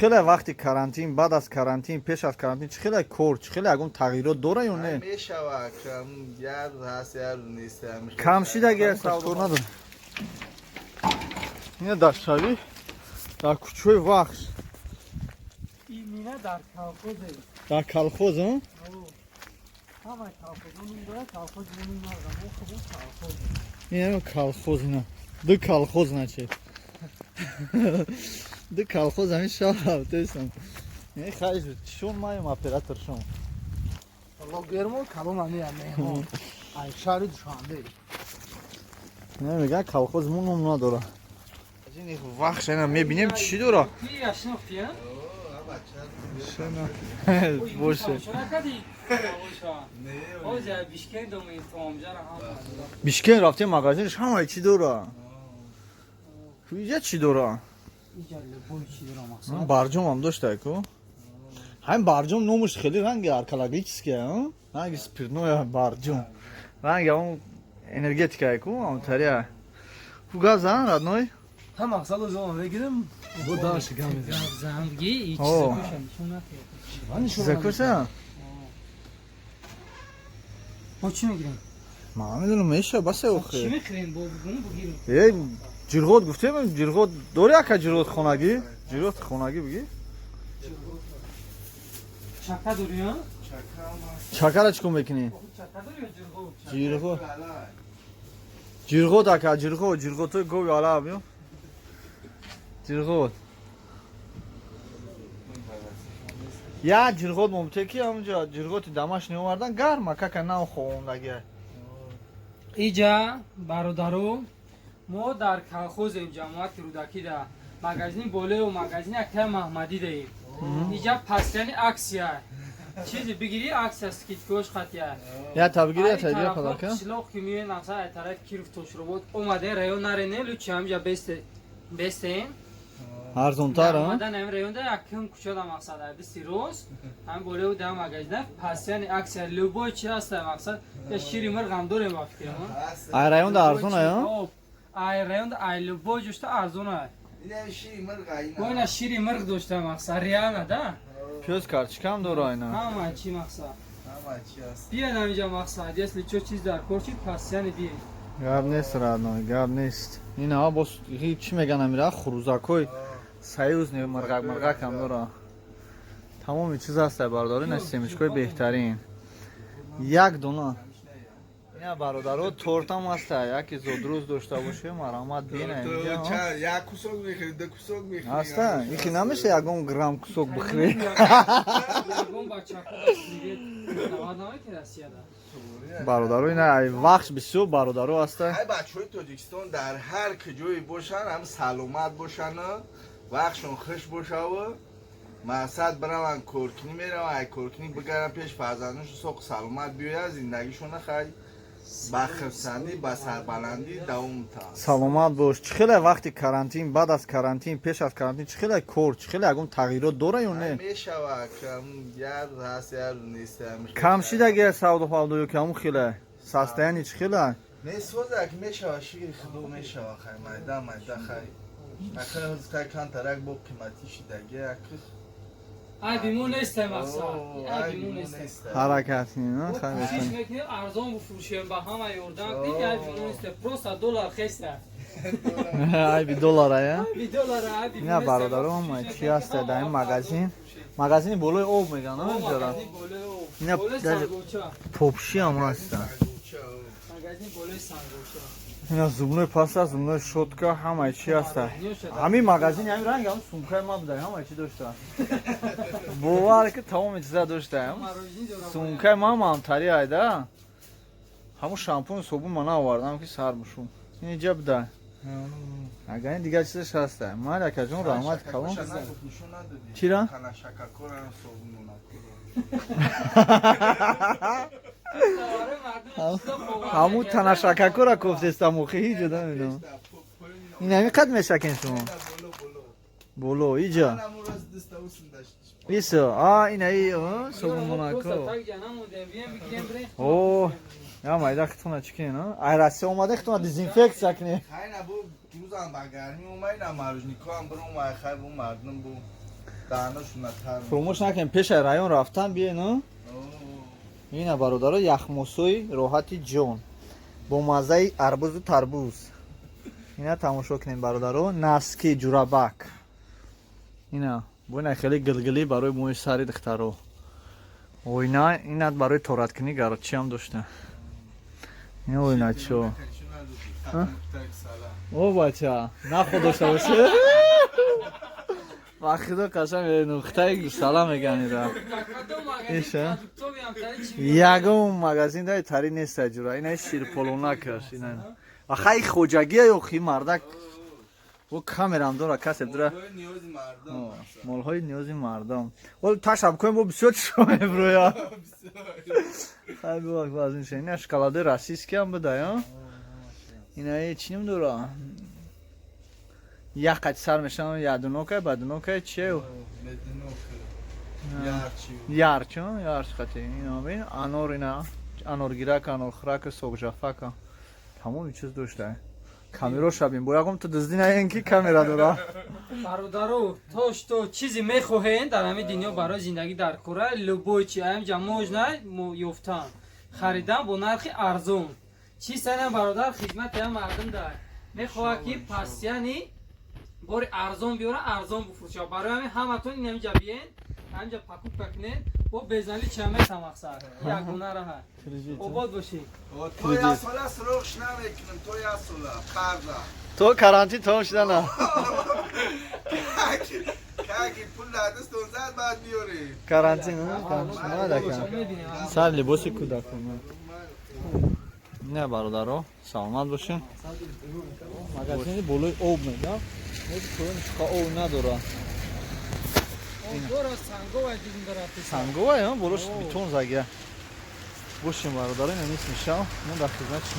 Хеле вақти карантин, баъд аз карантин, пеш аз карантин чӣ хеле кор, чӣ хеле ягон тағйирот дора ё не? Мешава, кам як рӯз ҳаст, як рӯз нест. Кам шидаги савдо надор. Ина дар шави, дар кӯчаи Вахш. Имина дар колхозе. Дар колхоз, а? Ҳамаи колхозо ном дорад, колхоз ном надорад. Мо худо колхоз. Ина колхоз, ина. Ду колхоз, значит. Ду колхоз ҳамин шаб рафтесам. Не, хайш, чун маем оператор шум. Блогермо калон ами меҳмон. Ай шаҳри Душанбе. Не, меган, колхоз мо ном надора. Ин Вахш ина мебинем, чӣ дора? Ки яшнохти, а? Боше. Накади? Ози Бишкек доми томжара ҳам. Бишкек рафтем, магазинш ҳамаи чӣ дора? Иҷа чӣ дора? Иҷа любой чи дора, мақсад. Барҷом ҳам дошта ку. Ҳамин барҷом номаш хеле ранги алкоголический, а? Ранги спиртное барҷом. Ранги он энергетика ку, он тария. Ку газан, родной? Ҳам мақсад озон мегирем, бо дальше гам мезанем. Замги и О. чиза куша нишон натиҳед. Закуса? Мо чӣ мегирем? Ман медонам, меша басе Чӣ охе. мехӯрем, бо бугуну бугирем? Эй, ҷирғот гуфтем, ҷирғот дори, ака, ҷирғот хонагӣ? Ҷирғот хонагӣ бигӣ? Чака дорӣ, а? Чакара чӣ кор мекунӣ? Чака дорӣ ё ҷирғот? Ҷирғот. Ҷирғот, ака, ҷирғот, ҷирғотои гови ала биё. Ҷирғот. Я ҷирғот момте ки ҳамунҷо ҷирғоти дамаш неовардан, гарма кака нав хондаги. Иҷа, бародаро, мо дар колхозем ҷамоати Рӯдакӣ, да магазини болою магазини акай Маҳмадӣ даем. Иҷа постоянный акция, чизе бигирӣ, акция, скидкош қатия. Я та бигири, я та дига подарка. Қишлоқ ки миёен, мақсад, ай тарафи Киров, Тошробод омадаен, район нарене, лучше ҳамиҷа бестен. Арзонтар, а? Омадан ҳамин районда якум кӯчада, мақсад, ай дасти рост, ҳамин болою да магазина постоянный акция, любой чи ҳаста, мақсад, я шири мирғам дорем, ба фикрам, а? Ай районда арзон, а? Ай районда, ай любой ҷошта арзон ай. Ина шири мирға ина. Мо ина шири мирғ дошта, мақсад, реально да. Пёз карчикам дора ина. Ҳама чи, мақсад. Ҳама чи ҳаст. Биёед ҳаминҷа, мақсад, если чо чиз дар кор чи, постоянно биёед. Гап нест, родной, гап нест. Ина боз чӣ меган амира, хурӯзакҳои союзный, мирғак мирғак ҳам дора. Тамоми чиз ҳаст, бародаро, ина семечкои беҳтарин. Як дона. Ина, бародаро, тортам ҳаста, яке зодрӯз дошта боше, марҳамат, бина инҷа. Чанд як кусок мехӯри, ду кусок мехӯри. Ҳаста? Ихи намеша ягон грамм кусок бихӯрӣ? Ягон бачако привет навад намети Россияда. Бародаро, ина ай Вахш бисёр бародаро ҳаста. Ай бачаҳои Тоҷикистон дар ҳар куҷое бошанд, ҳам саломат бошанд, вақтшон хуш бошаву мақсад бираванд, коркунӣ мераванд, ай коркунӣ бигаранд, пеш фарзандоншон соқ саломат биёяд, зиндагишона хай ба хурсандӣ, ба сарбаландӣ давом та. Саломат бош. Чӣ хеле вақти карантин, баъд аз карантин, пеш аз карантин чӣ хеле кор, чӣ хеле ягон тағйирот дора ё не? Мешава, кам як рӯз ҳаст, як рӯз нест. Кам шидаги савдо фавдо ё ки ҳамун хеле состояние чӣ хеле? Не, созак мешава, шикри худо, мешава, хай майда майда, хай ахир хай кантарак бо қиматӣ шидаги акр. Айби мо несте, мақсад, айби мо несте. Ҳаракат кунед, а? Хай Кӯшиш беҳтарин. мекунем, арзон бифурӯшем, ба ҳама ёрдам кунем, айби мо несте, просто доллар хеста. Айби доллара, я? Айби доллара, айби мо Ина, несте. бародаро, чӣ ҳаста дар ин магазин? Магазини болои об меган, а, инҷара? Магазин болои об. Ина Болои даже сангоча. попши ҳам ҳаста. Магазин болои сангоча. Ина зубной паста, зубной щётка, ҳамаи чӣ ҳаста. Ҳамин магазин ҳамин ранг ҳам сумкаи ма буда, ҳамаи чӣ дошта. Бовар ки, тамоми чиза дошта. Сумкаи ман мамтари айда. Ҳамун шампуни собун ма наовардам, ки сар мушум. Ин иҷа буда. Агар ин дигар чизаш ҳаста. Ман, акаҷон, раҳмат калон. Чира? Шакакора собунонакора. Ҳамун танашакакора кофтестам, охи ҳеҷ ҷо намедонам. Ин ҳамин қад мешакен шумо? Боло, иҷа. Исо, а, инаи собунмонако. О, я майда хитона чӣ кунен, а? Ай Россия омада, хитона дезинфексия кунен. Хайна бу рӯзам ба гармӣ омай, на марожникоам биром, ай хай бу мардум бу. Даҳаношона тар. Фуромӯш накунем, пешаи район рафтан биен. Ина, бародаро, яхмосои роҳати ҷон бо маззаи арбузу тарбуз. Ина тамошо кунем, бародаро, носки, ҷурабак. Ина бо ина хеле гилгилӣ барои мӯи сари духтаро, оина, ина барои тораткунӣ, гарчиам дошта. Ина оиначо. О, бача, нахо дошта бошӣ. Ба худо қасам, нуқтаи гусала меган ира. Иша? Ягон магазин дай тари неста, ҷура. Ина ширполонакаш, ина. Ахай, хоҷагия ё хи мардак. Бо камерам дора, касе дура. Ниёзи мардум. Молҳои ниёзи мардум. Ол ташаб кунем, бо бисёр чизо меброя. Хай, бивак вазин ша. Ина шоколади российский ам буда, ё? Ина чи ним дора? Як қати сар мешавам, ядунокай, бадунокай, чиё? Ярч, ярч қати. Ина бин, анор, ина аноргирак, анорхӯрак, сокжафака. Тамоми чиз дошта. Камеро шабин. Бо ягон ту дуздӣ наен, ки камера дора. Бародаро, то что чизе мехоҳен дар ҳамин дунё барои зиндагӣ дар кора, любой чи аямҷа можно ёфтан, харидан бо нархи арзон. Чи санам, бародар, хизмати ҳам мардум дар мехоҳад, ки пастияни бори арзон биёра, арзон буфурӯша. Барои ҳамин ҳаматон ин ҳамиҷа биен, ҳамиҷа покупка кунед, бо безналӣ чамета мақсад ягона раҳа. Обод бошӣ. То як сола срокш намекунем, то як сола қарза. То карантин тамом шудана. Каки пул дар дастон зад, баъд биёрем. Карантин, карантин. Сар либоси кӯдакон. Не, бародаро, саломат бошед. Магазини болои об мегам. Поёни об надора. Сангова, болош бетон загия. Бошем, бародаро, ина нест мешав. Мо дар хизмати шумо.